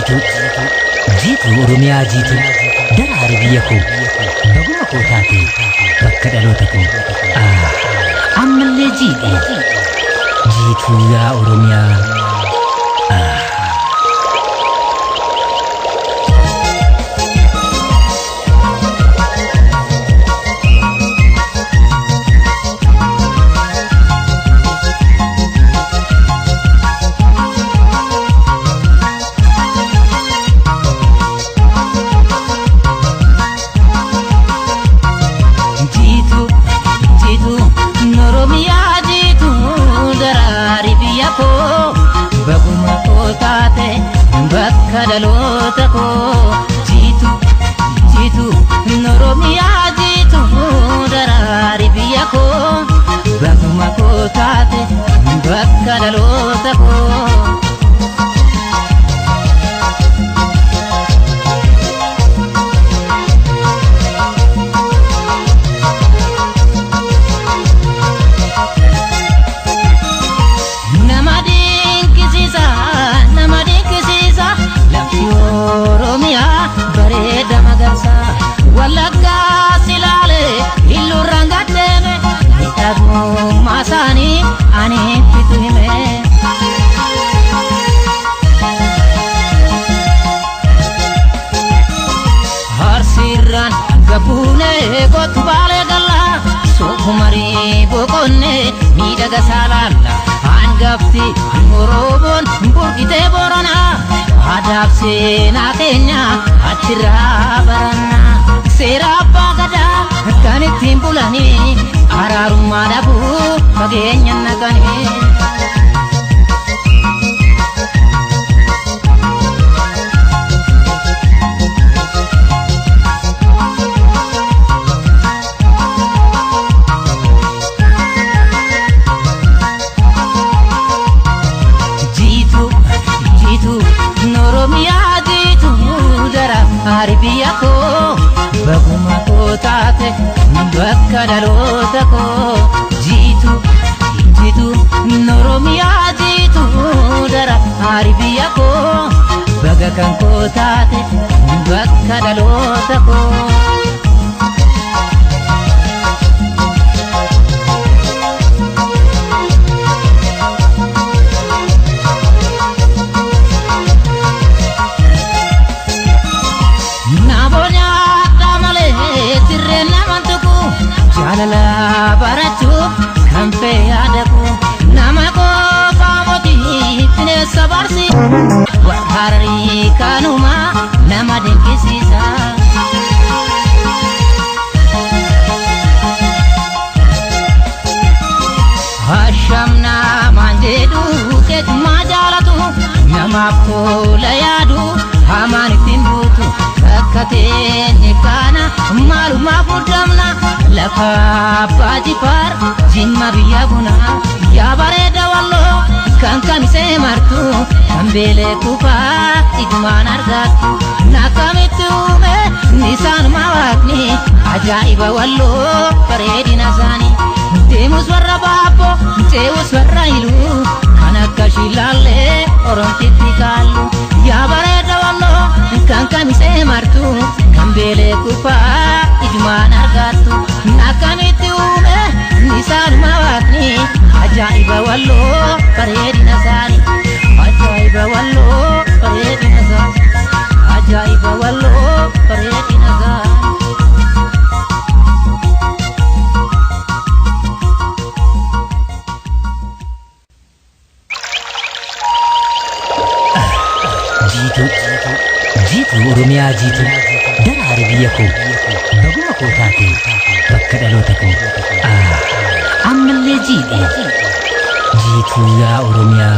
Jiituu, jiituu Oromiyaa jiituu, daraari biyya koo, baguma koo taate bakka dhaloota koo. Ah, ammallee jiidhe, jiituu yaa Oromiyaa. Ah. Jiituu, jiituu, Oromiyaa jiituu, daraari biyya koo, baguma koo taate bakka dhaloota koo. Jiituu, jiituu, Oromiyaa jiituu, daraari biyya koo, baguma koo taate bakka dhaloota koo. Nama dinqisiisa, nama dinqisiisa, lafti Oromiyaa bareeda magarsa. Wallaggaa silaalee illuurraan gaddeeme, miidhagummaa isaanii ani fitu hime. Harsiirraan gabbuunee kottu baalee gallaa, soofumarii boqonnee miidhaga saalaalla. Hangafti Oromoon burqitee Booranaa, aadaaf seenaa keenya achirraa baranna. Seera abbaa gadaa kan ittiin bulanii, araarummaa dhabuu fageenya naqanii. Jiituu, jiituu, Oromiyaa jiituu, daraari biyya koo, baguma koo taate bakka dhaloota koo. Jiituu, jiituu, Oromiyaa jiituu, daraari biyya koo, baga kan koo taate bakka dhaloota koo. Namoonni malee tirreen nama tuqu, jaalala barachuuf kan fee yaadaku, nama qofaa mootii bineensa barsiisa, hararii kanuma nama dinqisiisa. Hashamnaa maan jedhu keetumaa jaalatu, namaaf tola yaadu hamaan ittiin buutu, bakka teenye kana maalumaaf muddamna, lafa abbaa jifaar jimma biyya bunaa, yaa bareeda walloo kan kamisee martu, kan beelee kufaa igumaan argattu, nakkamitti uume nisaanuma waaqni, ajaa'iba walloo bareedina isaanii. Deemus warra baabboo, ce'us warra iluu, kan akka shilaallee oromtitti kaallu. Yaa bareeda walloo kan kamisee martu, kan beelee kufaa ijumaan argattu. Akkamitti uume nisaanuma waaqni, ajaa'iba walloo bareedina isaanii. Ajaa'iba walloo bareedina isaanii. Ajaa'iba walloo bareedina isaanii. Jiituu, jiituu Oromiyaa jiituu, daraari biyya koo, baguma koo taate bakka dhaloota koo. Ah, ammallee jiidhe, jiituu yaa Oromiyaa.